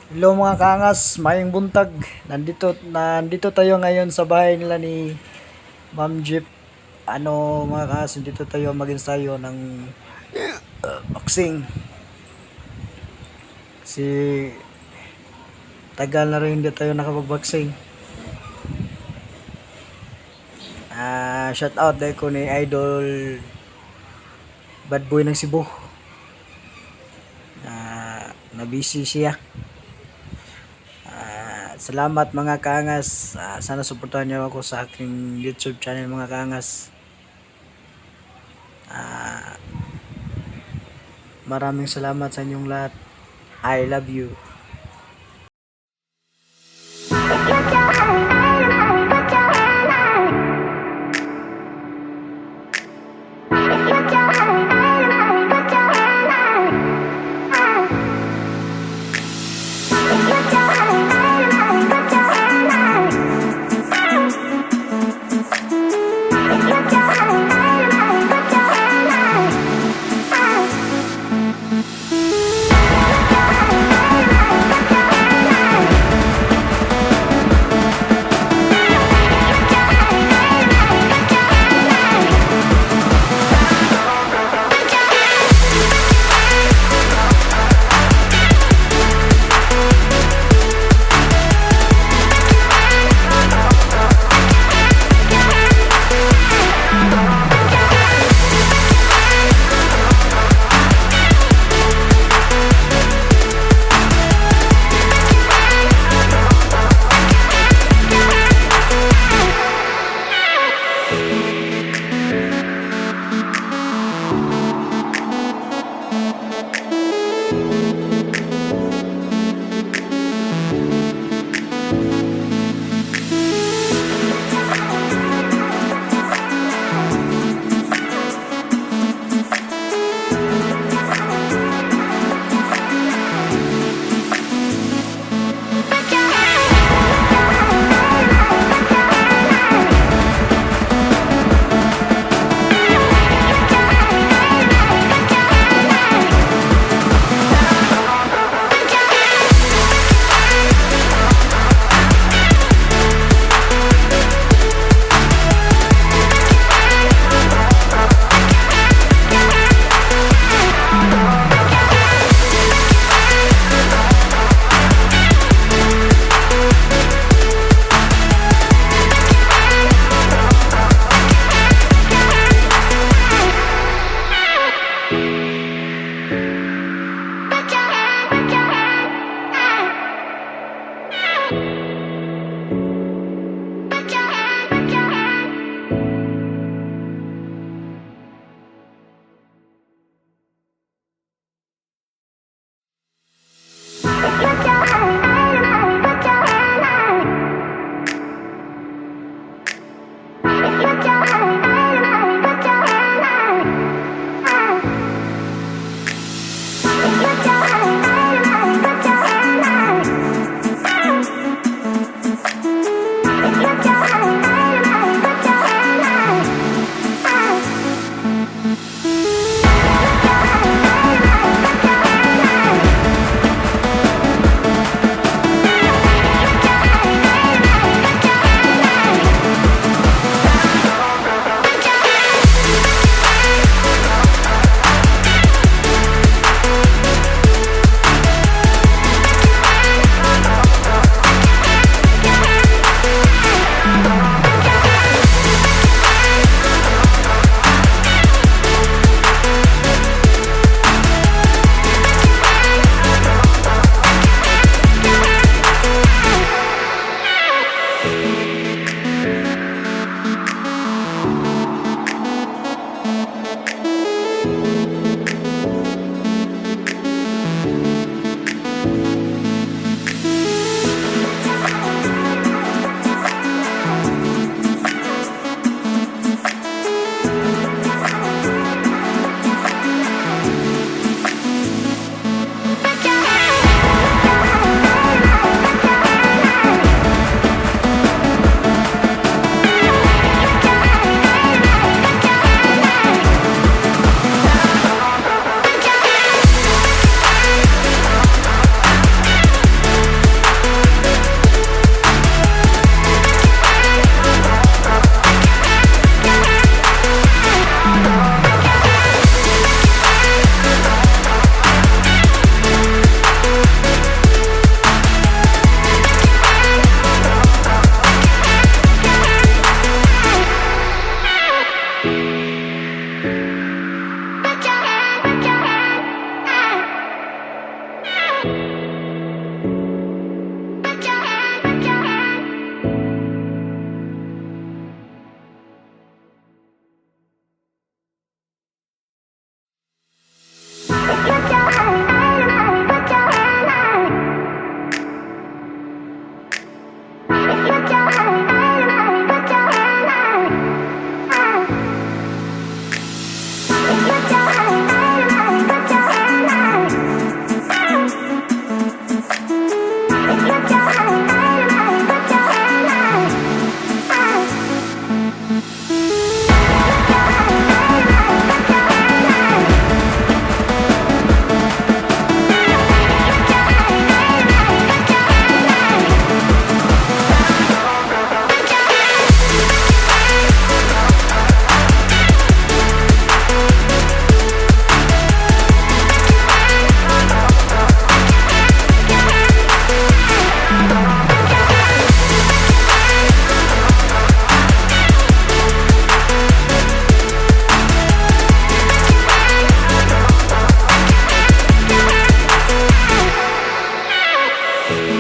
Hello, mga kaangas, maayong buntag. Nandito nandito tayo ngayon sa bahay nila ni Ma'am Jeep. Ano, mga kaangas, nandito tayo mag-ensayo ng boxing. Kasi tagal na rin hindi tayo nakapag-boxing. Ah, shout out dahil ko ni Idol Bad Boy ng Cebu. Ah, na-busy siya. Ah, salamat, mga kaangas. Ah, sana suportahan niyo ako sa aking YouTube channel, mga kaangas. Ah, maraming salamat sa inyong lahat. I love you. Put your hand, put your hand up. Put your hand, put your hand up. Put your hand, put your hand up. Put your hand, put your hand up. Put